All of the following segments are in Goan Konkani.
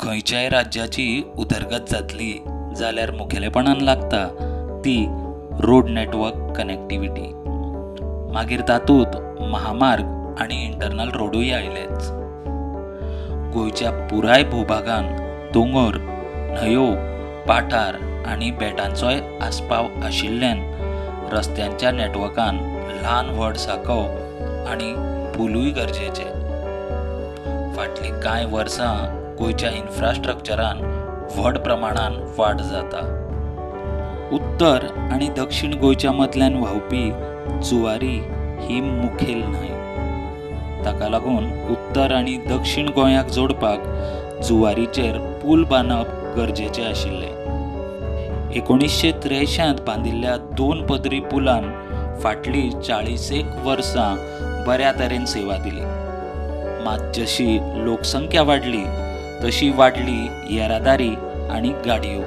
खंयच्याय राज्याची उदरगत जातली जाल्यार मुखेलेपणान लागता ती रोड नेटवर्क कनेक्टिविटी. मागीर तातूंत महामार्ग आनी इंटरनल रोडूय आयलेच. गोंयच्या पुराय भूभागान दोंगर, न्हंयो, पाठार आनी बेटांचोय आस्पाव आशिल्ल्यान रस्त्यांच्या नेटवर्कान ल्हान व्हड सांकव आनी पुलूय गरजेचे. फाटलीं कांय वर्सां गोंयच्या इन्फ्रास्ट्रक्चरान व्हड प्रमाणान वाड जाता. उत्तर आनी दक्षिण गोंयच्या मदल्यान व्हांवपी जुवारी ही मुखेल न्हंय. ताका लागून उत्तर आनी दक्षिण गोंयाक जोडपाक जुवारीचेर पूल बांदप गरजेचें आशिल्लें. 1983 बांदिल्ल्या 2 पदरी पुलान फाटलीं 40 वर्सां बऱ्या तरेन सेवा दिली. मात जशी लोकसंख्या वाडली तशी वाडली येरादारी आनी गाडयो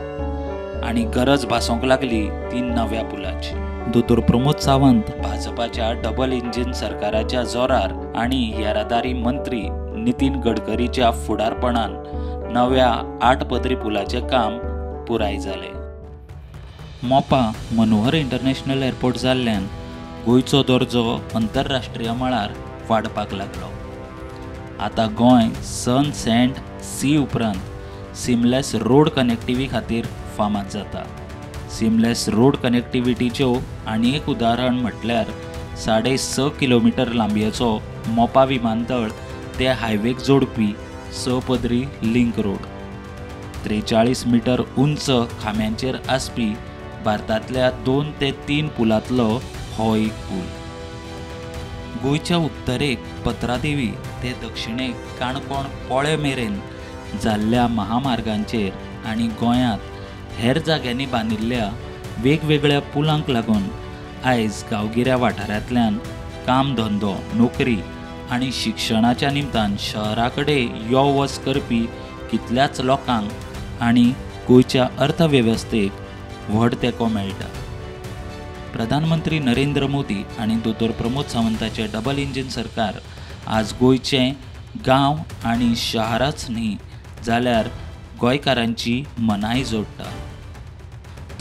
आनी गरज भासोंक लागली ती नव्या पुलाची. दोतोर प्रमोद सावंत भाजपाच्या डबल इंजीन सरकाराच्या जोरार आनी येरादारी मंत्री नितीन गडकरीच्या फुडारपणान नव्या 8 पदरी पुलाचें काम पुराय जालें. मोपा मनोहर इंटरनॅशनल एअरपोर्ट जाल्ल्यान गोंयचो दर्जो अंतरराष्ट्रीय मळार वाडपाक लागलो. आतां गोंय सन सँड सी उपरांत सिमलेस रोड कनेक्टिव्ही खातीर फामाद जाता. सिमलेस रोड कनेक्टिव्हिटीच्यो आनी एक उदाहरण म्हटल्यार 6.5 किलोमीटर लांबयेचो मोपा विमानतळ ते हायवेक जोडपी 6 पदरी लिंक रोड. 43 मीटर उंच खांब्यांचेर आसपी भारतांतल्या 2 ते 3 पुलांतलो हो एक पूल. गोंयच्या उत्तरेक पत्रादेवी ते दक्षिणेक काणकोण पोळे मेरेन जाल्ल्या महामार्गांचेर आनी गोंयांत हेर जाग्यांनी बांदिल्ल्या वेगवेगळ्या पुलांक लागून आयज गांवगिऱ्या वाठारांतल्यान काम धंदो, नोकरी आनी शिक्षणाच्या निमतान शहरा कडेन यो वच करपी कितल्याच लोकांक आनी गोंयच्या अर्थवेवस्थेक व्हड तेंको मेळटा. प्रधानमंत्री नरेंद्र मोदी आनी दोतोर प्रमोद सावंताचें डबल इंजीन सरकार आज गोंयचें गांव आनी शहराच न्ही जाल्यार गोंयकारांची मनाय जोडटा.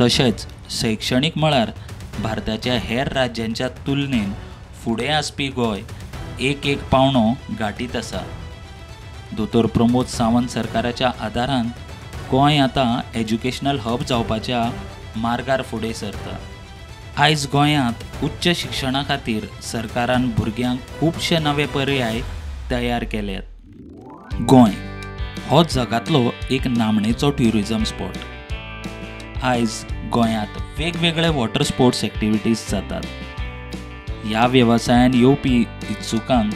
तशेंच शैक्षणीक मळार भारताच्या हेर राज्यांच्या तुलनेन फुडें आसपी गोंय एक एक पावणो गांठीत आसा. दोतोर प्रमोद सावंत सरकाराच्या आदारान गोंय आतां एज्युकेशनल हब जावपाच्या मार्गार फुडें सरता. आयज गोंयांत उच्च शिक्षणा खातीर सरकारान भुरग्यांक खुबशे नवे पर्याय तयार केल्यात. गोंय हो जगांतलो एक नामनेचो ट्युरिजम स्पॉट. आयज गोंयांत वेगवेगळे वॉटर स्पोर्ट्स एक्टिविटीज जातात. ह्या वेवसायान येवपी इत्सुकांक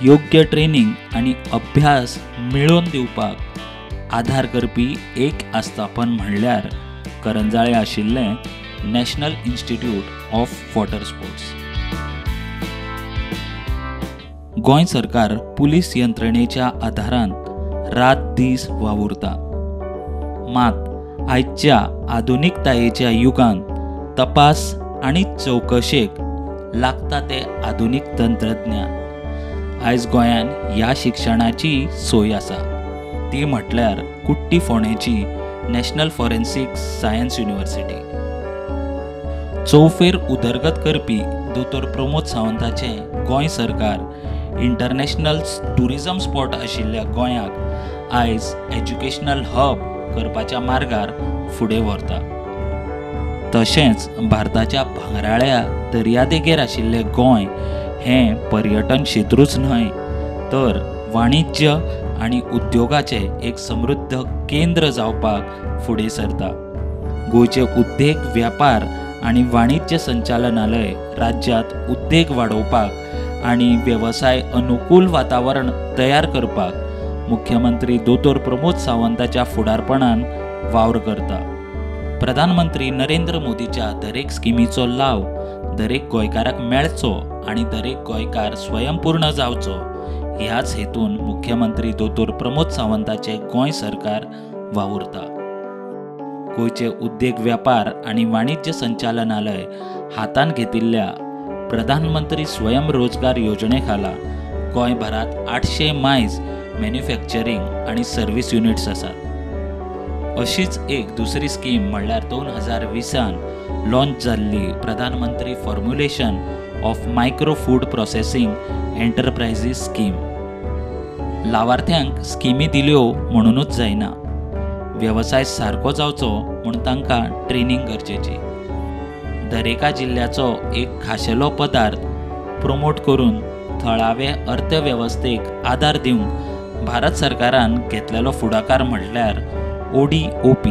योग्य ट्रेनींग आनी अभ्यास मेळोवन दिवपाक आदार करपी एक आस्थापन म्हणल्यार करंजाळे आशिल्लें National Institute of Water Sports. Goa सरकार पुलीस यंत्रणेच्या आदारान रात दीस वावुरता. मात आयच्या आधुनिकतायेच्या युगांत तपास आनी चवकशेक लागता ते आधुनीक तंत्रज्ञान. आयज गोंयांत ह्या शिक्षणाची सोय आसा ती म्हटल्यार कुट्टी फोंडेची नॅशनल फॉरेन्सीक सायन्स युनिव्हर्सिटी. चौफेर उदरगत करपी दोतोर प्रमोद सावंताचें गोंय सरकार इंटरनॅशनल ट्युरिजम स्पॉट आशिल्ल्या गोंयाक आयज एज्युकेशनल हब करपाच्या मार्गार फुडें व्हरता. तशेंच भारताच्या भांगराळ्या दर्यादेगेर आशिल्लें गोंय हें पर्यटन क्षेत्रूच न्हय तर वाणिज्य आनी उद्योगाचें एक समृद्ध केंद्र जावपाक फुडें सरता. गोंयचे उद्देग व्यापार आनी वाणिज्य संचालनालय राज्यांत उद्देग वाडोवपाक आनी वेवसाय अनुकूल वातावरण तयार करपाक मुख्यमंत्री दोतोर प्रमोद सावंताच्या फुडारपणान वावर करता. प्रधानमंत्री नरेंद्र मोदीच्या दरेक स्किमीचो लाव दरेक गोंयकाराक मेळचो आनी दरेक गोंयकार स्वयंपूर्ण जावचो ह्याच हेतून मुख्यमंत्री दोतोर प्रमोद सावंताचें गोंय सरकार वावुरता. गोंयचे उद्देग व्यापार आनी वाणिज्य संचालनालय हातान घेतिल्ल्या प्रधानमंत्री स्वयं रोजगार योजने खाला गोंयभरांत 800 मायज मॅन्युफॅक्चरींग आनी सर्वीस युनिट्स आसात. अशीच एक दुसरी स्कीम म्हणल्यार 2020 लॉन्च जाल्ली Pradhan Mantri formulation of micro food processing enterprises scheme. लावार्थ्यांक स्किमी दिल्यो म्हणूनच जायना, वेवसाय सारको जावचो म्हूण तांकां ट्रेनींग गरजेची. दरेका जिल्ल्याचो एक खाशेलो पदार्थ प्रोमोट करून थळावे अर्थवेवस्थेक आदार दिवंक भारत सरकारान घेतलेलो फुडाकार म्हणल्यार ODOP,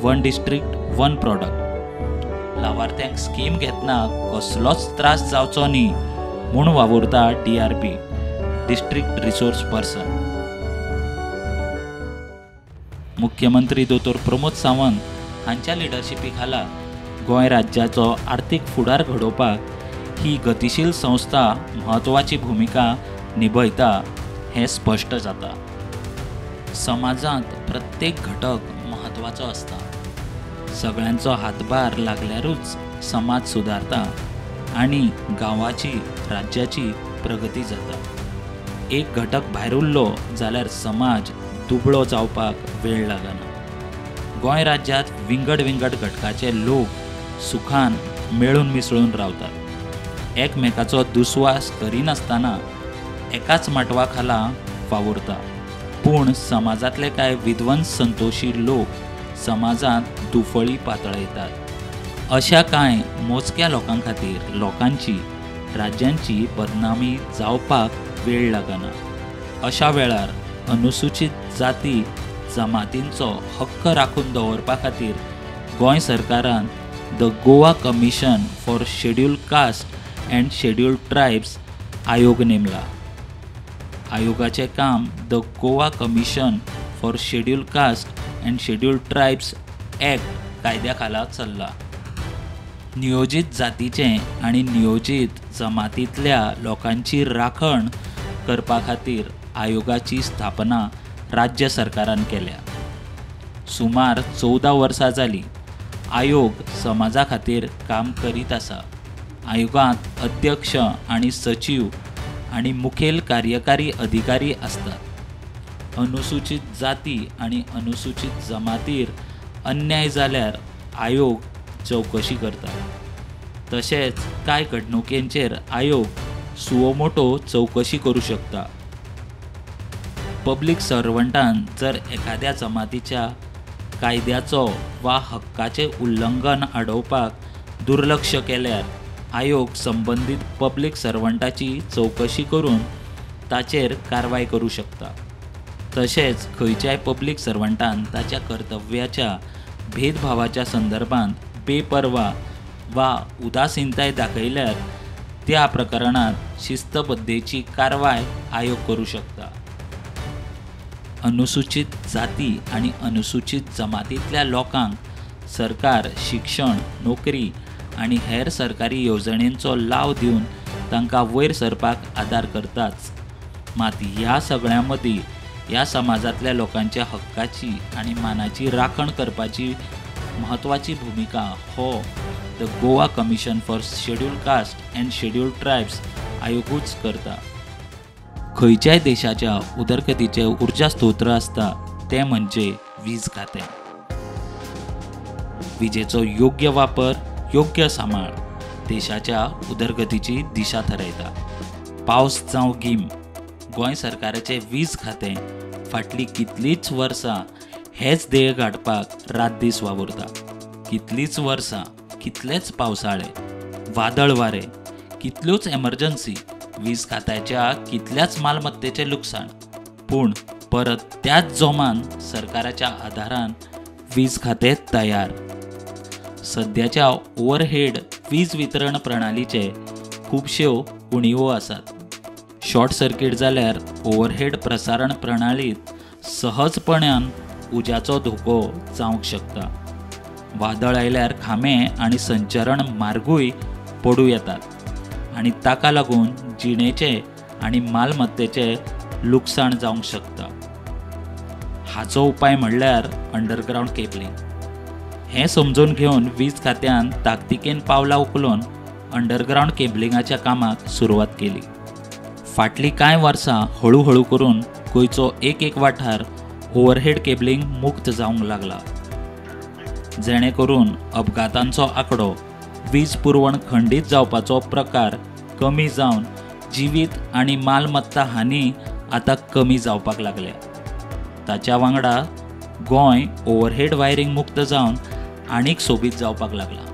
one district one product. लावार्थ्यांक scheme घेतना कसलोच त्रास जावचो न्ही म्हूण वावुरता DRP, district resource person. मुख्यमंत्री दोतोर प्रमोद सावंत हांच्या लिडरशिपी खाला गोंय राज्याचो आर्थीक फुडार घडोवपाक ही गतिशील संस्था म्हत्वाची भुमिका निभयता हें स्पश्ट जाता. समाजांत प्रत्येक घटक म्हत्वाचो आसता. सगळ्यांचो हातभार लागल्यारूच समाज सुदारता आनी गांवाची राज्याची प्रगती जाता. एक घटक भायर उरलो जाल्यार समाज दुबळो जावपाक वेळ लागना. गोंय राज्यांत विंगड विंगड घटकाचे लोक सुखान मेळून मिसळून रावतात. एकमेकाचो दुस्वास करिनासतना एकाच माटवा खाला वावुरता. पूण समाजांतले कांय विध्वंस संतोशी लोक समाजांत दुफळी पातळयतात. अशा कांय मोजक्या लोकां खातीर लोकांची राज्यांची बदनामी जावपाक वेळ लागना. अशा वेळार अनुसूचित जाती जमातींचो हक्क राखून दवरपा खातीर गोंय सरकारान the Goa commission for scheduled caste and scheduled tribes आयोग नेमला. आयोगाचें काम the Goa commission for scheduled caste and scheduled tribes act कायद्या खाला चल्ला. नियोजीत जातीचें आनी नियोजीत जमातींतल्या लोकांची राखण करपा खातीर आयोगाची स्थापना राज्य सरकारान केल्या. सुमार 14 वर्सां जालीं आयोग समाजा खातीर काम करीत आसा. आयोगांत अध्यक्ष आनी सचीव आनी मुखेल कार्यकारी अधिकारी आसतात. अनुसूचित जाती आनी अनुसूचित जमातीर अन्याय जाल्यार आयोग चवकशी करता. तशेंच कांय घडणुकेंचेर आयोग सुओमोटो चवकशी करूं शकता. पब्लीक सर्वंटान जर एखाद्या जमातीच्या कायद्याचो वा हक्काचें उल्लंघन आडोवपाक दुर्लक्ष केल्यार आयोग संबंदीत पब्लीक सर्वंटाची चवकशी करून ताचेर कारवाय करूं शकता. तशेंच खंयच्याय पब्लीक सर्वंटान ताच्या कर्तव्याच्या भेदभावाच्या संदर्भात बेपर्वा वा उदासीनताय दाखयल्यार त्या प्रकरणांत शिस्तबद्धेची कारवाय आयोग करूं शकता. अनुसूचित जाती आनी अनुसूचित जमातींतल्या लोकांक सरकार शिक्षण, नोकरी आनी हेर सरकारी येवजणेंचो लाव दिवन तांकां वयर सरपाक आदार करताच. मात ह्या सगळ्यां मदीं ह्या समाजांतल्या लोकांच्या हक्काची आनी मानाची राखण करपाची म्हत्वाची भुमिका हो the Goa commission for scheduled caste and scheduled tribes आयोगूच करता. खंयच्याय देशाच्या उदरगतीचें उर्जा स्त्रोत आसता तें म्हणजे वीज खातें. विजेचो योग्य वापर, योग्य सांबाळ देशाच्या उदरगतीची दिशा थारायता. पावस जावं गीम, गोंय सरकाराचें वीज खातें फाटलीं कितलींच वर्सां हेच ध्येय गांठपाक रात दीस वावुरता. कितलींच वर्सां, कितलेच पावसाळे, वादळ वारें, कितल्योच एमर्जन्सी, वीज खात्याच्या कितल्याच मालमत्तेचें लुकसाण, पूण परत त्याच जोमान सरकाराच्या आदारान वीज खातें तयार. सद्याच्या ओवरहेड वीज वितरण प्रणालीचे खुबश्यो उणिवो आसात. शॉर्ट सर्किट जाल्यार ओवरहेड प्रसारण प्रणालीत सहजपणान उज्याचो धोको जावंक शकता. वादळ आयल्यार खांबे आनी संचरण मार्गूय पडूं येतात आनी ताका लागून जिणेचें आनी मालमत्तेचें लुकसाण जावंक शकता. हाचो उपाय म्हणल्यार अंडरग्रावंड केबलिंग. हें समजून घेवन वीज खात्यान ताकतिकेन पावलां उखलून अंडरग्रावंड केबलिंगाच्या कामाक सुरवात केली. फाटलीं कांय वर्सां हळूहळू करून गोंयचो एक एक वाठार ओवरहेड केबलिंग मुक्त जावंक लागला, जेणे करून अपघातांचो आंकडो, वीज पुरवण खंडीत जावपाचो प्रकार कमी जावन जिवीत आनी मालमत्ता हानी आतां कमी जावपाक लागल्या. ताच्या वांगडा गोंय ओवरहेड वायरींग मुक्त जावन आनीक सोबीत जावपाक लागला.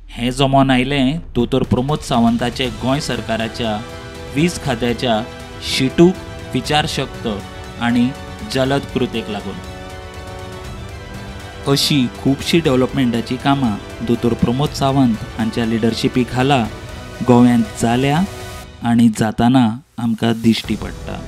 हें जमोन आयलें दोतोर प्रमोद सावंताचे गोंय सरकाराच्या वीज खात्याच्या शिटूक विचारशक्त आनी जलद कृतेक लागून. अशी खुबशीं डेव्हलपमेंटाचीं कामां दोतोर प्रमोद सावंत हांच्या लिडरशिपी खाला गोव्यांत जाल्या आनी जाताना आमकां दिश्टी पडटा.